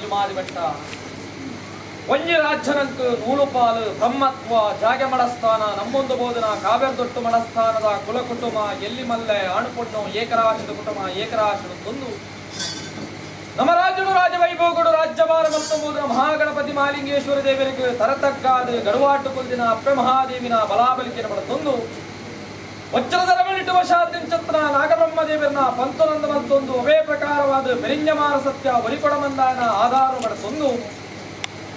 ಜುಮಾದಿ ಬೆಟ್ಟ. ಒಂಜಿ ರಾಜ್ಯನಂಕ್ ನೂಲುಪಾಲು ಬ್ರಹ್ಮತ್ವ ಜಾಗೆ ಮಡಸ್ಥಾನ ನಮ್ಮೊಂದು ಬೋಧನ ಕಾವೇರ್ ದೊಟ್ಟು ಮಡಸ್ಥಾನದ ಕುಲ ಕುಟುಂಬ ಎಲ್ಲಿ ಮಲ್ಲೆ ಆಣುಪೊಣ್ಣು ಏಕರಾಶದ ಕುಟುಂಬ ಏಕರಾಶದ ತೊಂದು ನಮ್ಮ ರಾಜನು ರಾಜವೈಭೋಗಡು ರಾಜ್ಯಭಾರ ಮತ್ತು ಮೂದನ ಮಹಾಗಣಪತಿ ಮಹಾಲಿಂಗೇಶ್ವರ ದೇವರಿಗೆ ತರತಕ್ಕಾದ ಗಡುವಾಟು ಕುಲ್ದಿನ ಅಪ್ಪೆ ಮಹಾದೇವಿನ ಬಲಾಬಲಿಕೆನ ಪಡೆದೊಂದು ವಜ್ರದ ಮಿನಿಟು ವಶಾದಿಂಚತ್ರ ನಾಗಬ್ರಹ್ಮ ದೇವರನ್ನ ಪಂತನಂದ ಮತ್ತೊಂದು ಅವೇ ಪ್ರಕಾರವಾದ ಬೆರಿಂಜಮಾರ ಸತ್ಯ ಒಲಿಕೊಡಮಂದಾನ ಆಧಾರ ಪಡೆದೊಂದು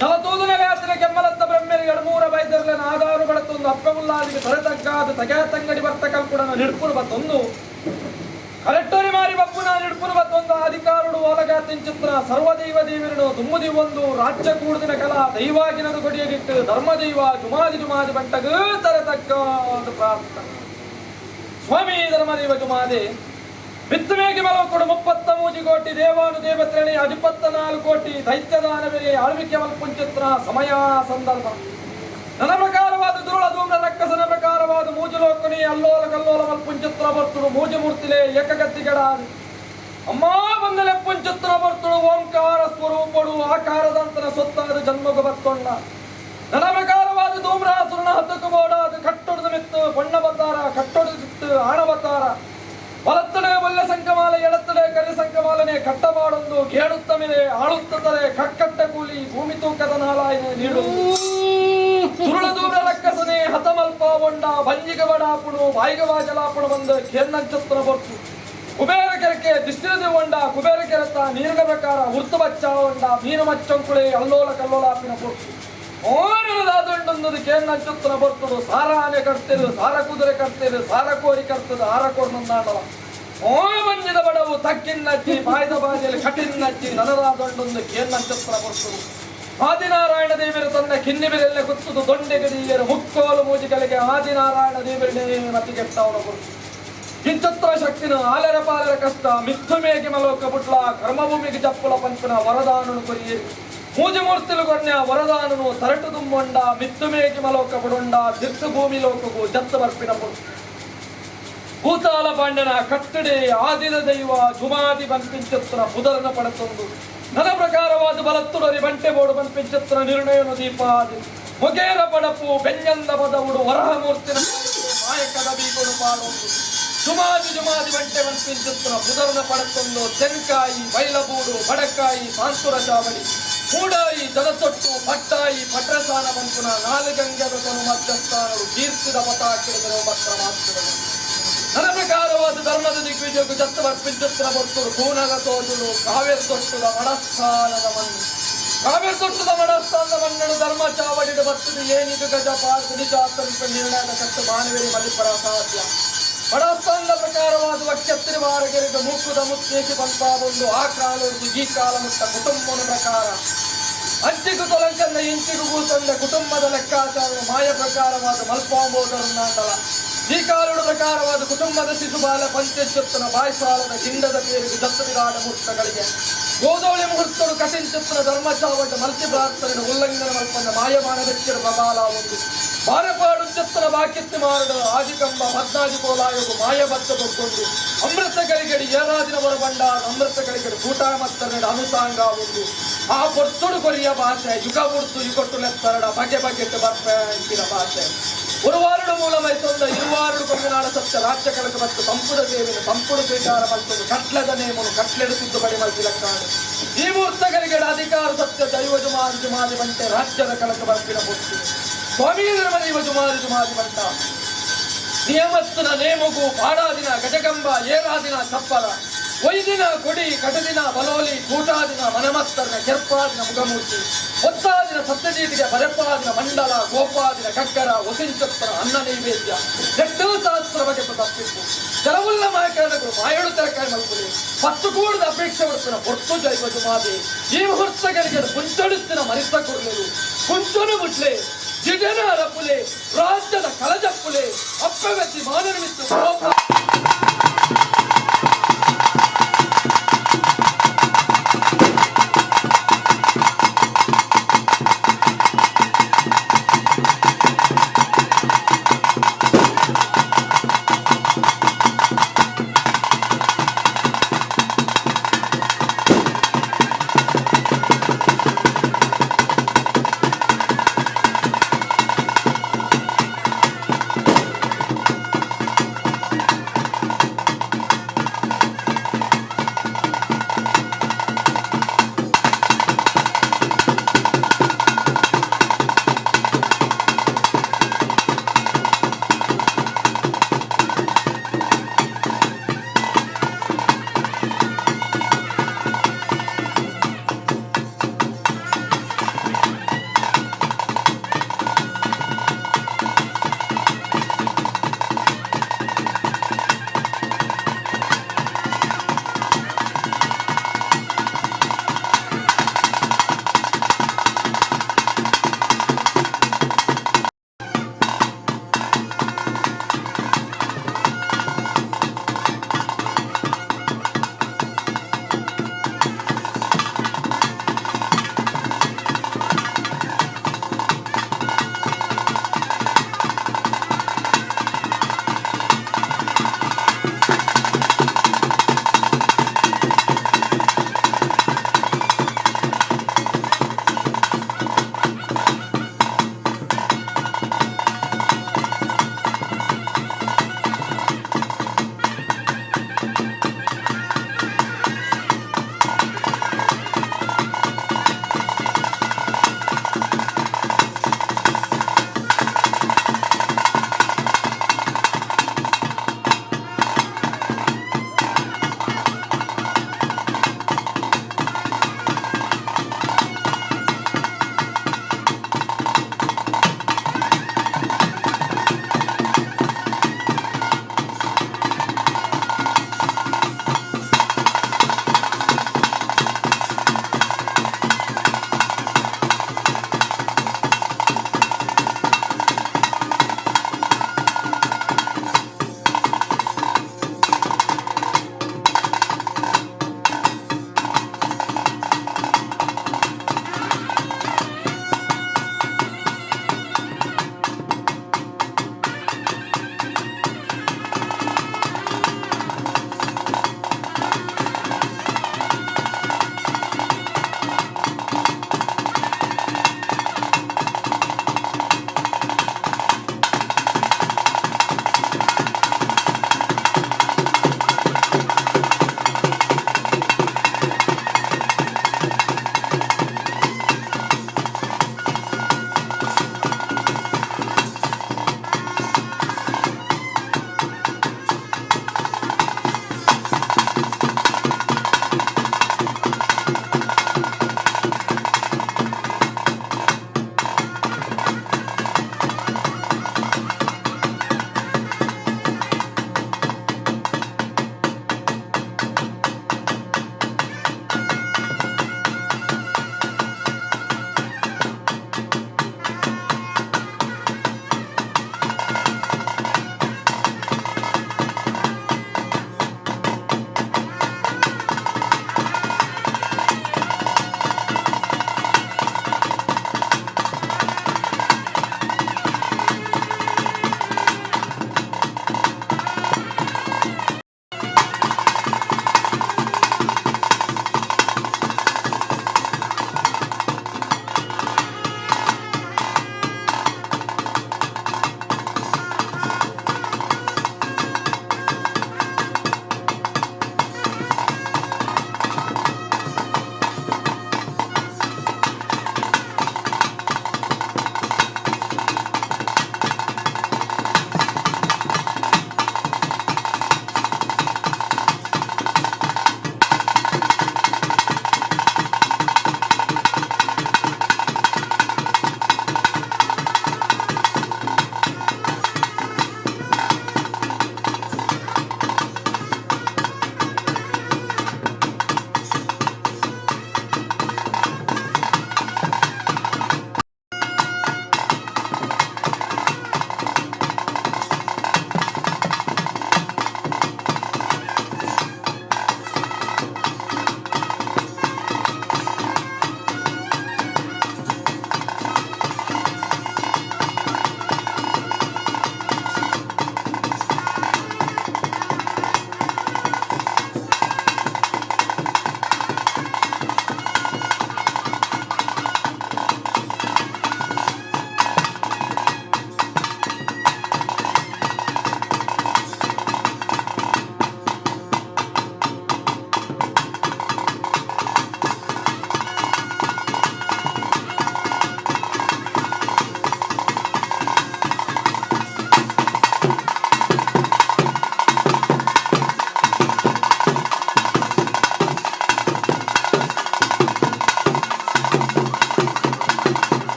ಜಲತೂದು ನೆಲೆಯಾತಿನ ಕೆಮ್ಮಲತ್ತ ಬ್ರಹ್ಮರಿಗೆ ಮೂರ ಬೈದರ್ಲನ ಆಧಾರ ಪಡೆತೊಂದು ಅಪ್ಪಗುಲ್ಲಾದಿಗೆ ತರತಕ್ಕಾದ ತಗ್ಯಾ ತಂಗಡಿ ಬರ್ತ ಕಲ್ಪುಡನ ನಿಡ್ಪುರು ಬತ್ತೊಂದು ಕಲೆಕ್ಟೋರಿ ಮಾರಿ ಬಪ್ಪುನ ನಿಡ್ಪುರು ಬತ್ತೊಂದು ಅಧಿಕಾರುಡು ಒಲಗಾತಿಂಚಿತ್ರ ಸರ್ವದೈವ ದೇವರನು ದುಮ್ಮುದಿ ಒಂದು ರಾಜ್ಯ ಕೂಡಿದಿನ ಕಲಾ ದೈವಾಗಿನದು ಕೊಡಿಯಗಿಟ್ಟು ಧರ್ಮದೈವ ಜುಮಾದಿ ಜುಮಾದಿ ಬಂಟಗ ತರತಕ್ಕಾದ ಪ್ರಾರ್ಥನೆ. ಸ್ವಾಮಿ ಧರ್ಮದೈವ ಜುಮಾದಿ ಬಿತ್ತುಮೇಗೆ ಮಲಕೊಡು 33 ಕೋಟಿ ದೇವಾನು ದೇವತ್ರಣಿ 84 ಕೋಟಿ ದೈತ್ಯದಾನವೇ ಆಳ್ವಿಕೆ ಮಲ್ಪುಂಚಿತ್ರ ಸಮಯ ಸಂದರ್ಭ ನನ್ನ ಪ್ರಕಾರವಾದ ದುರುಳ ಧೂಮ್ರ ರಕ್ಕಸನ ಪ್ರಕಾರವಾದ ಮೂಜುಲೋಕನಿ ಅಲ್ಲೋಲ ಕಲ್ಲೋಲ ಮಲ್ಪುಂಚಿತ್ರ ಬರ್ತುಡು ಮೂಜುಮೂರ್ತಿಲೆ ಏಕಗತಿಗಡ ಅಮ್ಮ ಬಂದಲೆ ಪುಂಚಿತ್ರ ಬರ್ತುಡು ಓಂಕಾರ ಸ್ವರೂಪಡು ಆಕಾರದಂತನ ಸೊತ್ತಾದ ಜನ್ಮಗು ಬತ್ತೊಂಡ ನನ್ನ ಪ್ರಕಾರವಾದ ಧೂಮ್ರಾಸುರನ ಹತ್ತಕ್ಕೆ ಬೋಡಾದ ಕಟ್ಟೊಡದ ಮಿತ್ತು ಬಣ್ಣಬತಾರ ಕಟ್ಟೊಡದ ಚಿತ್ತು ಆಣಬತಾರ ಬಲತ್ತಡೆ ಒಲ್ಲೆ ಸಂಕಮಾಲ ಎಡತ್ತಡೆ ಕರಿ ಸಂಕಮಾಲನೆ ಕಟ್ಟ ಮಾಡೊಂದು ಗೇಡುತ್ತ ಮೇಲೆ ಆಳುತ್ತದೆ ಕಕ್ಕಟ್ಟ ಕೂಲಿ ಭೂಮಿ ತೂಕದ ನಾಲಾಯನೆ ನೀಡು ಸುರುಳ ದೂರ ರಕ್ಕಸನೆ ಹತಮಲ್ಪ ಬೊಂಡ ಬಂಜಿಗ ಬಡಾಪುಣು ಬಾಯಿಗ ಬಾಜಲಾಪುಣು ಬಂದು ಕೇರ್ನಂಚತ್ರ ಬರ್ತು ಕುಬೇರ ಕೆರಕೆ ದಿಷ್ಟಿರದಿ ಒಂಡ ಕುಬೇರ ಕೆರತ ನೀರ್ಗ ಪ್ರಕಾರ ಉರ್ತು ಬಚ್ಚ ಒಂಡ ಮೀನು ಮಚ್ಚಂಕುಳೆ ಅಲ್ಲೋಲ ಕಲ್ಲೋಲಾಪಿನ ಪೊರ್ತು ಓನಿನದಾದುಂಡೊಂದು ಕೇರ್ನಂಚತ್ರ ಬರ್ತುಡು ಸಾರಾನೆ ಕಟ್ತಿರು ಸಾರ ಕುದುರೆ ಕಟ್ತಿರು ಸಾರ ಕೋರಿ ಕರ್ತದ ಆರ ಕೋರ್ನಂದಾಡವ ಓ ಮಂಜಿದ ಬಡವು ತಕ್ಕಿನ್ನಚ್ಚಿ ಬಾಯ್ದ ಬಾಜೆಯಲ್ಲಿ ಕಠಿನ್ನಚ್ಚಿ ನನದಾದೊಂಡೊಂದು ಕೇರ್ನಂಚತ್ರ ಬರ್ತುಡು ಆದಿನಾರಾಯಣ ದೇವರು ತನ್ನ ಕಿನ್ನಿ ಬಿರೆಲ್ಲ ಕುತ್ತುದು ದೊಂಡೆಗಡಿಯರು ಮುಕ್ಕೋಲು ಮೂಜಿಗಳಿಗೆ ಆದಿನಾರಾಯಣ ದೇವರನೇ ಮತಿಗೆಟ್ಟವರ ಗುರುತು ಇಂಚತ್ರ ಶಕ್ತಿನ ಆಲರ ಪಾಲರ ಕಷ್ಟ ಮಿಥು ಮೇಗೆ ಮಲೋಕ ಬುಟ್ಲ ಕರ್ಮಭೂಮಿಗೆ ಚಪ್ಪಲ ಪಂಪನ ವರದಾನನು ಕೊರಿಯೇ ಮೂಜಿ ಮೂರ್ತಿಲು ಕೊನ್ಯ ವರದಾನನು ತರಟು ತುಂಬೊಂಡ ಮಿತ್ತು ಮೇಗೆ ಮಲೋಕ ಬುಡೊಂಡ ದಿರ್ತು ಭೂಮಿ ಲೋಕಗೂ ಜತ್ತು ಬರ್ಪಿನ ಭೂತಾಲ ಪಾಂಡ್ಯನ ಕಟ್ಟಡೆ ಆದಿದ ದೈವ ಜುಮಾದಿ ಬಂಪಿಂಚತ್ರ ಪುದರನ ಪಡೆತೊಂದು ನನ್ನ ಪ್ರಕಾರವಾದ ಬಲತ್ತುಡರಿ ಬಂಟೆ ಬೋಡು ಬಂಪಿಂಚತ್ರ ನಿರ್ಣಯನು ದೀಪಾದಿ ಮೊಗೇರ ಪಡಪು ಬೆಂಜಂದ ಪದವುಡು ವರಹ ಮೂರ್ತಿನ ಮಾಯಕದ ಬೀಗುಡು ಪಾಡೊಂದು ಜುಮಾದಿ ಜುಮಾದಿ ಬಂಟೆ ಬಂಪಿಂಚತ್ರ ಪುದರನ ಪಡತೊಂದು ತೆನ್ಕಾಯಿ ಬೈಲಬೂಡು ಬಡಕಾಯಿ ಸಾಂತುರ ಚಾವಡಿ ಮೂಡಾಯಿ ಜಲತೊಟ್ಟು ಪಟ್ಟಾಯಿ ಪಟ್ರಸಾನ ಬಂಪುನ ನಾలుಗಂಗೆದ ಕೊನು ಮಧ್ಯಸ್ಥಾನರು ಕೀರ್ತಿದ ಪತಾಕಿಡಿದರೆ ಭಕ್ತರ ಮಾತುಗಳು ನನ್ನ ಪ್ರಕಾರವಾದ ಧರ್ಮದ ದಿಗ್ವಿಜಯಕ್ಕೂ ಜತ್ತ ಬರ್ಪಿಂಚತ್ರ ಬರ್ತುಡು ಕೂನಗ ತೋಜುಡು ಕಾವೇರ್ ತೊಟ್ಟುದ ಮಡಸ್ಥಾನದ ಮಣ್ಣು ಕಾವೇರ್ ತೊಟ್ಟುದ ಮಡಸ್ಥಾನದ ಮಣ್ಣು ಧರ್ಮ ಚಾವಡಿಡು ಬರ್ತದೆ ಏನಿದು ಗಜ ಪಾರ್ಕು ನಿಜಾತಂಪ ನಿರ್ಣಯದ ಕಟ್ಟು ಮಾನವೇರಿ ಮಲಿಪರ ಸಾಧ್ಯ ಮಡಸ್ಥಾನದ ಪ್ರಕಾರವಾದ ವಕ್ಷ್ಯತ್ತಿನ ವಾರಗೆರೆದ ಮೂಕುದ ಮುತ್ತೇಸಿ ಪಂಪಾವೊಂದು ಆ ಕಾಲೊಂದು ಈ ಕಾಲ ಮುಟ್ಟ ಕುಟುಂಬನ ಪ್ರಕಾರ ಅಂಚಿಗೂ ತೊಲಂಕಂದ ಇಂಚಿಗೂ ಕೂತಂದ ಕುಟುಂಬದ ಲೆಕ್ಕಾಚಾರ ಮಾಯ ಪ್ರಕಾರವಾದ ಮಲ್ಪಾಂಬೋದರನ್ನಾಟಲ ಈ ಕಾಲುಡು ಪ್ರಕಾರವಾದ ಕುಟುಂಬದ ಶಿಶುಬಾಲ ಪಂಚಶತ್ನ ಬಾಯ್ಸಾಲದ ಗಿಂಡದ ಪೇರಿಗೆ ದತ್ತವಿರಾಡ ಮುಹೂರ್ತಗಳಿಗೆ ಗೋದೋಳಿ ಮುಹೂರ್ತರು ಕಠಿಣ ಧರ್ಮಚಾವಟ ಮಲ್ತಿ ಪ್ರಾರ್ಥನೆ ಉಲ್ಲಂಘನೆ ಮಲ್ಪಂದ ಮಾಯಮಾನ ವ್ಯಕ್ತಿರ ಪ್ರಬಾಲ ಒಂದು ಬಾರಪಾಡು ಚಿತ್ರ ಬಾಕಿತ್ತು ಮಾರಡು ಆದಿಕಂಬ ಪದ್ನಾಜಿ ಕೋಲಾಯೋಗು ಮಾಯ ಬತ್ತ ಕೊಟ್ಕೊಂಡು ಅಮೃತ ಕಲಿಗಡಿ ಏರಾದಿನ ಬರಬಂಡ ಅಮೃತ ಕಲಿಗಡಿ ಕೂಟ ಮತ್ತರಡ ಅನುಸಾಂಗ ಒಂದು ಆ ಪೊರ್ತುಡು ಕೊರಿಯ ಭಾಷೆ ಯುಗ ಬುಡ್ತು ಯುಗೊಟ್ಟು ಲೆತ್ತರಡ ಬಗೆ ಬಗೆಟ್ಟು ಬರ್ಪೆ ಭಾಷೆ ಒರುವಾರುಡು ಮೂಲ ಮೈಸೊಂದ ಇರುವಾರುಡು ಕೊಂಗನಾಡ ಸತ್ಯ ರಾಜ್ಯ ಕಳಕ ಮತ್ತು ತಂಪುದ ಸೇವೆನು ತಂಪುಡು ಸ್ವೀಕಾರ ಮಲ್ತೊಂದು ಕಟ್ಲದ ನೇಮನು ಕಟ್ಲೆಡು ತಿದ್ದುಪಡಿ ಮಲ್ತಿ ಲೆಕ್ಕಾಡು ಈ ಮೂರ್ತಗಳಿಗೆ ಅಧಿಕಾರ ಸತ್ಯ ದೈವ ಜುಮಾದಿ ಜುಮಾದಿ ಬಂಟೆ ರಾಜ್ಯದ ಕಳಕ ಬರ್ಪಿನ ಪೊರ್ತು ಸ್ವಾಮಿ ಧರ್ಮ ದೈವ ಜುಮಾದಿ ಜುಮಾದಿ ಬಂಟ ನಿಯಮಸ್ತನ ನೇಮಗು ಪಾಡಾದಿನ ಗಜಗಂಬ ಏರಾದಿನ ಚಪ್ಪರ ಒಯ್ದಿನ ಕೊಡಿ ಕಟದಿನ ಬಲೋಲಿ ಕೂಟಾದಿನ ಮನಮತ್ತರನ ಕೆರ್ಪಾದಿನ ಮುಗಮೂರ್ತಿ ಒತ್ತಾದಿನ ಸತ್ಯಜೀತಿಗೆ ಬರೆಪಾದಿನ ಮಂಡಲ ಗೋಪಾದಿನ ಕಕ್ಕರ ಒಸಿಂಚತ್ತರ ಅನ್ನ ನೈವೇದ್ಯ ಎಷ್ಟೋ ಶಾಸ್ತ್ರ ಬಗೆ ತಪ್ಪಿತ್ತು ಕೆಲವುಲ್ಲ ಮಾಯಕಾರಗಳು ಮಾಯಳು ತರಕಾರಿ ಮಲ್ಪುಲಿ ಪತ್ತು ಕೂಡದ ಅಪೇಕ್ಷೆ ಪಡ್ತಾನ ಪೊರ್ತು ಜೈವ ಜುಮಾದಿ ಈ ಮುಹೂರ್ತಗಳಿಗೆ ಪುಂಚೊಡುತ್ತಿನ ಮರಿತ ಕೊರ್ಲೆರು ಪುಂಚೊನು ಮುಟ್ಲೆ ಜಿಗನ ಅರಪುಲೆ ರಾಜ್ಯದ ಕಲಜಪ್ಪುಲೆ ಅಪ್ಪಗತಿ ಮಾನನಿಮಿತ್ತು ಕೋಪ.